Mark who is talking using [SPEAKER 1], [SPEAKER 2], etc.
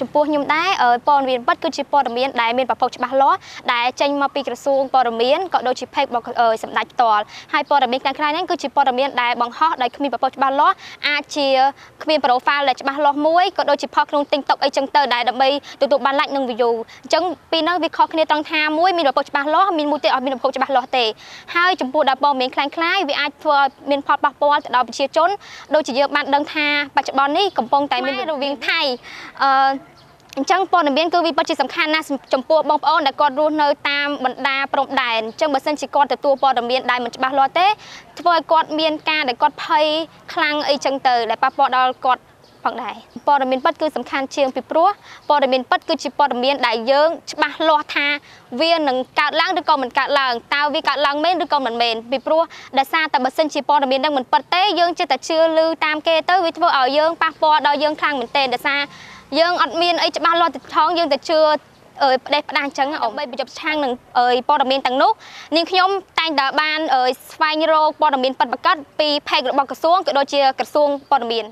[SPEAKER 1] ចំពោះខ្ញុំដែរព័ត៌មានពិតគឺជាព័ត៌មានដែលមានប្រភពច្បាស់លាស់ដែលចេញមកពីក្រសួងព័ត៌មានក៏ដូចជា page របស់សម្ដេចផ្ទាល់ហើយព័ត៌មានក្លែងៗហ្នឹងគឺជាព័ត៌មានដែលបង្ហោះដោយគ្មានប្រភពច្បាស់លាស់អាចជាគ្មាន profile ដែលច្បាស់លាស់មួយក៏ដូចជាផុសក្នុង TikTok អីចឹងទៅដែលដើម្បីទទួលបាន like និង view អញ្ចឹងពីរហ្នឹងវាខុសគ្នាត្រង់ថាមួយមានប្រភពច្បាស់លាស់មានមួយទៀតអត់មានប្រភពច្បាស់លាស់ទេហើយចំពោះដល់ព័ត៌មានក្លែងៗវាអាចធ្វើឲ្យមានផលប៉ះពាល់ទៅដល់ប្រជាជនដូចជាយើងបានដឹងថាបច្ចុប្បន្ននេះកំពុងតែមានរវាងថៃអញ្ចឹងព័ត៌មានគឺវាពិតជាសំខាន់ណាស់ចំពោះបងប្អូនដែលគាត់រស់នៅតាមបណ្ដាព្រំដែនអញ្ចឹងបើសិនជាគាត់ទទួលព័ត៌មានដែលមិនច្បាស់លាស់ទេធ្វើឲ្យគាត់មានការដែលគាត់ភ័យខ្លាំងអីចឹងទៅដែលប៉ះពាល់ដល់គាត់ផងដែរព័ត៌មានពិតគឺសំខាន់ជាងពីព្រោះព័ត៌មានពិតគឺជាព័ត៌មានដែលយើងច្បាស់លាស់ថាវានឹងកើតឡើងឬក៏មិនកើតឡើងតើវាកើតឡើងមែនឬក៏មិនមែនពីព្រោះដោយសារតែបើសិនជាព័ត៌មាននឹងមិនពិតទេយើងចេះតែជឿឮតាមគេទៅវាធ្វើឲ្យយើងប៉ះពាល់ដល់យើងខ្លាំងមែនទែនដោយសារយើងអត់មានអីច្បាស់លាស់ទៅថងយើងតែជឿផ្ដេសផ្ដាស់អញ្ចឹងដើម្បីបញ្ចប់ឆាំងនឹងព័ត៌មានទាំងនោះនាងខ្ញុំតែងតែបានស្វែងរកព័ត៌មានពិតប្រាកដពី page របស់ក្រសួងក៏ដូចជាក្រសួងព័ត៌មាន។